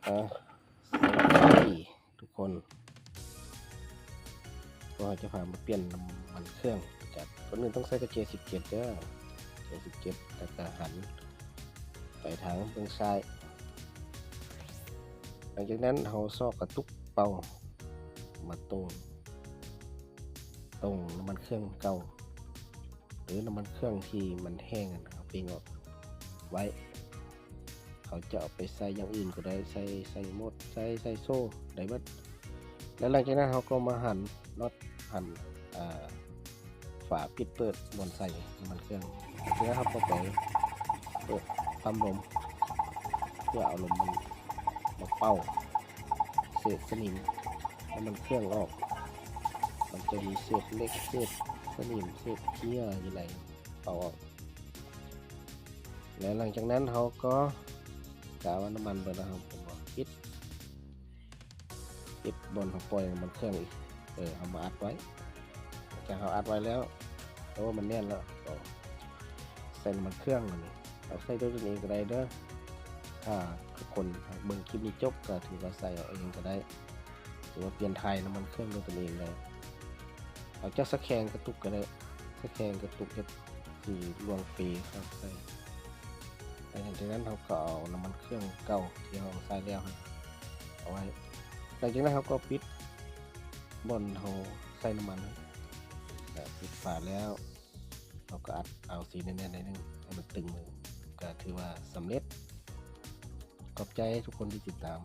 ອ່າ ສະບາຍດີທຸກຄົນ ກໍຈະພາມາປ່ຽນນ້ຳມັນເຄື່ອງ. ຈາກ ກ່ອນອື່ນຕ້ອງໃສ່ກະເຈສິບເຈັດເດີ ເຈສິບເຈັດ ແລ້ວກໍຫັນໄປທາງເບື້ອງຊ້າຍ. ຫຼັງຈາກນັ້ນເຮົາຊອກກະຕຸກເປົ່າມາຕົງ ຕົງນ້ຳມັນເຄື່ອງເກົ່າ ຫຼືນ້ຳມັນເຄື່ອງທີ່ມັນແຫ້ງຫັ້ນ ເຮົາເປັ່ງອອກໄວ້. ເຮົາຈະເອົາໄປໃສ່ຢ່າງອື່ນກໍໄດ້ ໃສ່ ໃສ່ໝົດ ໃສ່ ໃສ່ໂສ້ໄດ້ເບິດ. ແລ້ວຫຼັງຈາກນັ້ນເຮົາກໍມາຫັນນັອດ ຫັນ ອ່າ ຝາປິດເປີດບ່ອນໃສ່ນ້ຳມັນເຄື່ອງ. ແລ້ວເຮົາກໍໄປເປີດປ້ຳລົມ ເພື່ອເອົາລົມມັນມາເປົ່າເສດສະໜິມນ້ຳມັນເຄື່ອງອອກ. ມັນຈະມີເສດເຫຼັກ ເສດສະໜິມ ເສດເຫຍື່ອຢູ່ໃນ ເປົ່າອອກ. ແລ້ວຫຼັງຈາກນັ້ນເຮົາກໍ ກະວ່ານ້ຳມັນເບິດແລ້ວ ເຮົາກໍມາປິດ ປິດບ່ອນເຮົາປ່ອຍນ້ຳມັນເຄື່ອງອີກ. ເອີ ເຮົາມາອັດໄວ້. ຫຼັງຈາກເຮົາອັດໄວ້ແລ້ວ ໂອ້ ມັນແໜ້ນແລ້ວ ກໍໃສ່ນ້ຳມັນເຄື່ອງ. ອັນນີ້ເຮົາໃສ່ດ້ວຍຕົນເອງກໍໄດ້ເດີ. ຖ້າທຸກຄົນເບິ່ງຄລິບນີ້ຈົບ ກໍຖືວ່າໃສ່ເອົາເອງກໍໄດ້ ຫຼືວ່າປ່ຽນຖ່າຍນ້ຳມັນເຄື່ອງດ້ວຍຕົນເອງໄດ້. ເຮົາຈະສະແຄງກະຕຸກກໍໄດ້ ສະແຄງກະຕຸກເຮັດ ຫຼືລວງເປເຂົ້າໃສ່. ແລ້ວຫຼັງຈາກນັ້ນເຮົາກໍເອົານ້ຳມັນເຄື່ອງເກົ່າທີ່ເຮົາໃສ່ແລ້ວຫັ້ນເອົາໄວ້. ຫຼັງຈາກນັ້ນເຮົາກໍປິດບ່ອນເຮົາໃສ່ນ້ຳມັນ ແລ້ວປິດຝາແລ້ວ ເຮົາກໍອັດເອົາສີແໜ້ນໆໜ້ອຍໜຶ່ງໃຫ້ມັນຕຶງມື ກໍຖືວ່າສຳເລັດ. ຂອບໃຈທຸກຄົນທີ່ຕິດຕາມ